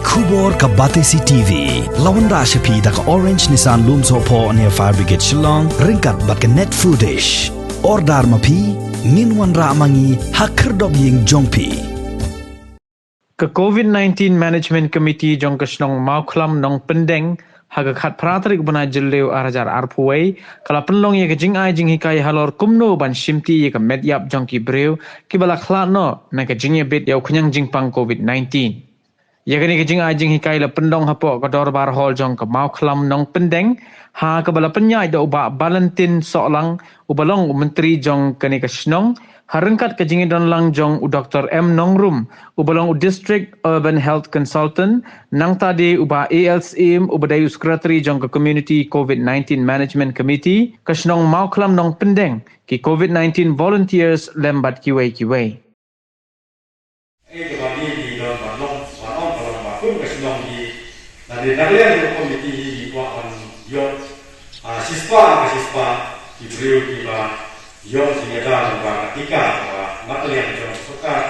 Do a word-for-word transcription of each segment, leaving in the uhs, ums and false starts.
Khubor ka Batesi T V. La wanrah sha phi da ka Orange Nissan Lumsohphoh near Fire Brigade Shillong, ryngkat bad ka Net Foodish. Order ma phi, ngin wanrah ma ngi ha khyrdop ïing jong phi. Ka COVID nineteen Management Committee jong ka shnong Mawkhlam Nongpyndeng, ha ka khatphra tarik u bnai Jylliew arhajar arphew wei, ka la pynlong ïa ka jingai jinghikai halor kumno ban shimti ïa ka met ïap jong ki briew kiba la khlad noh na ka jingïabit ïa u khñiang jingpang COVID nineteen. Ïa kane ka jingai jinghikai la pynlong hapoh ka Dorbar Hall jong ka Mawkhlam Nongpyndeng, ha kaba la pynïaid da u Bah Valentin Sohlang, uba long u Myntri jong kane ka shnong, ha ryngkat ka jingïadonlang jong u Doktor M Nongrum, uba long u District Urban Health Consultant, nangta de u Bah A L Syiem, uba dei u Secretary jong ka Community COVID nineteen Management Committee, ka shnong Mawkhlam Nongpyndeng, ki COVID nineteen volunteers lem bad kiwei kiwei. Ei, kaba ngi ngi don ban long, ban ong, ban long ba kum ka shnong ngi, na dei na liang jong ka komiti ngi, ngi kwah ban ïoh, ah, shispah ka shispah ki briew kiba ïoh jingïada jong ka tika kaba na ka liang jong ka sorkar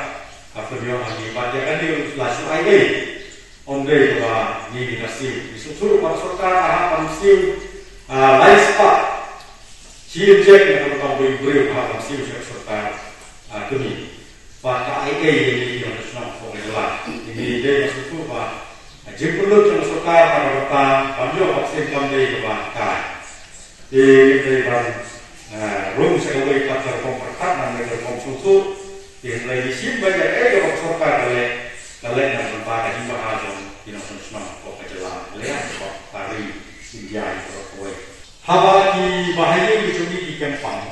ka pynïoh ha ngi, bad ïa kane la shu ai ei. Ym dei kaba ngi ngi la siew. Ngi sngewthuh ba ka sorkar ka hap ban siew, ah, lai spah. Shi injek na ka bynta u briew, briew ka hap ban siew sha ka sorkar, ah, kmie. Bad ka ai ei ïa ngi ki nongshong shnong hapoh ka jylla. Ngi dei ban sngewthuh ba, ah, jingpynlut jong ka sorkar ha ka bynta ban ïoh vaksin kam dei kaba kai. Te ngi dei ban, ah, rung sha kawei pat ka rukom pyrkhat, na kawei ka rukom sngewthuh. Te hynrei ngi shim ba ïa kaei kaba ka sorkar ka leh, ka leh na ka bynta ka jingbha jong ki nongshong shnong hapoh ka jylla, ka leh ha ka bynta ka ri India ïa baroh kawei. Haba ki bahaïing ki jong ngi ki kem pang,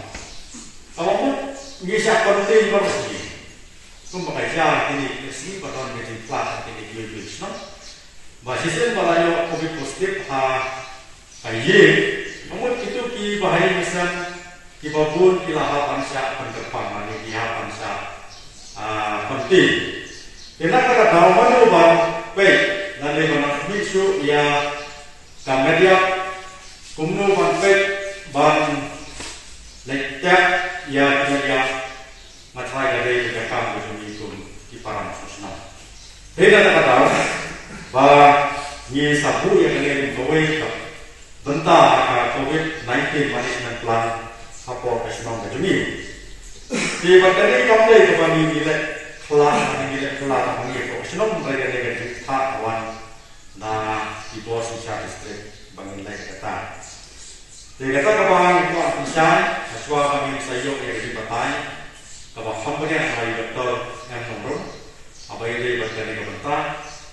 ka mut ngi shah pynthei baroh shi. Kumba ka jia kine ki sngi ba don ka jingpla ha kine ki ïing shnong. Ba shisien ba la ïoh covid positive ha ka ïing, ka mut kito ki bahaïing mission kiba bun ki la hap ban shah pynkyrpang lane ki hap ban shah, ah, pynthei. Te na kata ka daw mano ban peit lane ban khmih shuh ïa ka met ïap, kumno ban peit ban leit tep ïa ki met ïap. Nga tharai ka dei ka kam ka jong ngi kum ki para nongshong shnong. Hynrei na kata ka daw ba ngi sa buh ïa kane kum kawei ka bynta ha ka covid nineteen management plan hapoh ka shnong ka jong ngi. Te bad kane kam dei kaba ngi ngi leh khlad, ngi leh khlad ha ngi hapoh ka shnong, hynrei kane ka jingthoh ka wan na ki bor synshar district ba ngin leh kata. Te kata kaba ngi kwah pynshai, hashwa ba ngin sa ïoh ïa ka jingbatai kaba kham bniah na i Doktor M Nongrum, haba ïadei bad kane ka bynta.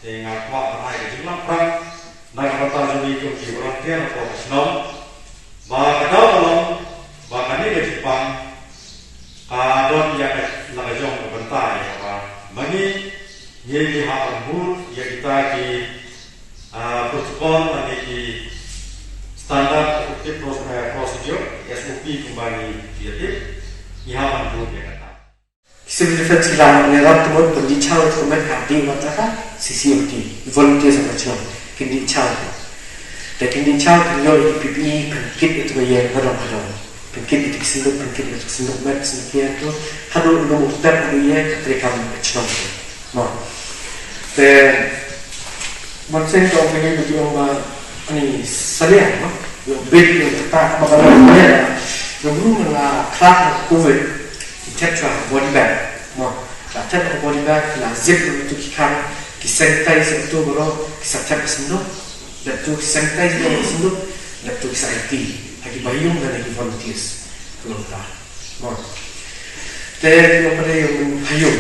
Te nga kwah ban ai ka jinglong phrang na ka bynta jong ngi kum ki volunteer hapoh ka shnong, ba ka daw ka long ba kane ka jingpang ka don ïa ka la ka jong ka bynta ïa kaba ma ngi ngi ngi hap ban bud ïa kita ki, ah, protocol lane ki standard operative pro-, eh, procedure, S O P, kumba ngi ïa tip, ngi hap ban bud ïa kata. Ki civil defense ki la ngi rap tumut ban dih chaw ïa ka met ka dih wat ka C C M T, volunteers of action, kin dih chaw. Te kin dih chaw kin ïoh ïa ki P P E, kin kit ïa tu ïa ka dong ka dong. Pynkit ïa ki synduk, pynkit ïa ki synduk met, synduk ïa tu. Haduh ynda u tep haduh ïa ka treikam ka chnong. Mo. Te, man seng ka ong ka ngi ba ki ong ba, ani, saliang, mo. Ïa u bit ïa u tata, ba ka la ïa. Ïa u bru nga la khlad na covid. Ki tep chwa body bag. Mo. La tep body bag, la zip ïa tu ki khang, ki sanitize ïa tu baroh, ki sa tep synduk. Dep tu sanitize ïa ka synduk, dep tu sa aiti ha ki bahaïing lane ki volunteers. Kumta. Mo. Te ngi ong pat ïa u mynhaïing,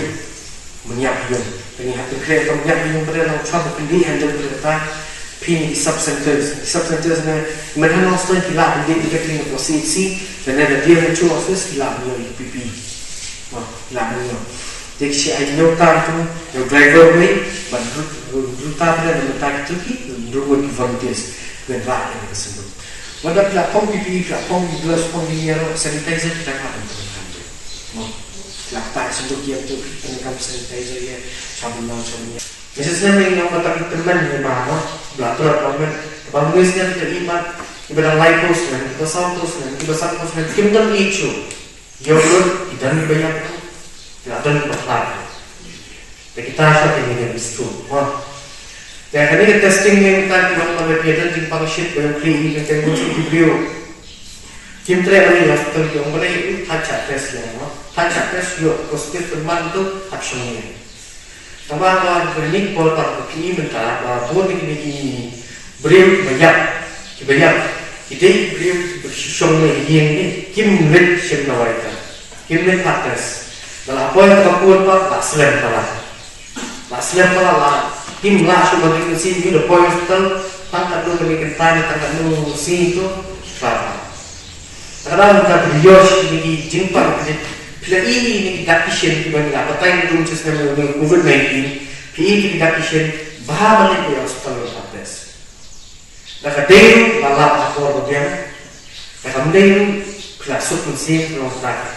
mynïap haïing. Te ngi hap ban kren ïa u mynïap haïing pat, ngi hap ban pynïap haïing pat, phi ki sub centers. Ki sub centers ne, mynta nongstoiñ ki lah ban dih directly na C H C, lane na D M H O office ki lah ban ïoh ïa ki P P E. Mo, ki lah ban ïoh. Te ki shi ai ñiew tam tu, ïa u driver wei, bad ru-, ru-, ruta phi da mynta ki tu ki, ru wei ki volunteers, ban rah ïa ka synduk. Wat da phi la phong P P E, phi la phong ki gloves, phong ki ïa ro, sanitizer, phi da ka pynthang. Mo, phi la ta synduk ïa tu, phi pynthang sanitizer ïa, sabun na, sabun ïa. Message ne meng nong ba ta ki tymmen ne ba, mo, bla bla bla men, ba ngi sdang ta i mat, iba dang lai post men, iba saw post men, iba saw post men, kim dang i chu. Ïoh lut, i don kiba ïap, i la don kiba khlad. Te kita sa te ngi dang bistu. Mo. Kane ka testing ne mynta ki wan ban phi ïa don jingpang shit ba ïong khlieh ïa ka kynhun shu ki briew. Kim treh ban ïa hospital ki ong balei u thait shah test ïa, no? Thait shah test ïoh positive pynban tu hap shong ïa. Tangba ba ka nik por ba phi mynta ba bun ki, ki briew ba ïap, ki ba ïap. Ki dei briew ki ba shong ïa ïing ni kim leit shim dawai ka. Kim leit thait test. Ba la poi ka pun ba la slem ba la. La slem ba la, la. Kim lah shuh ba dei ka si ngi da poi hospital, tang katno ka dei ka time, tang katno si tu, ba. Kadang ka brioche ni ki jingpang ni, phi la i ni ki dak ki shin ki ban la batai ni dum ches na ni covid nineteen, phi i ni ki dak ki shin, ba ma ni ki hospital lo thait test. Da ka dei la lap ha por ba biang, da ka dei phi la suk ni si lo thait.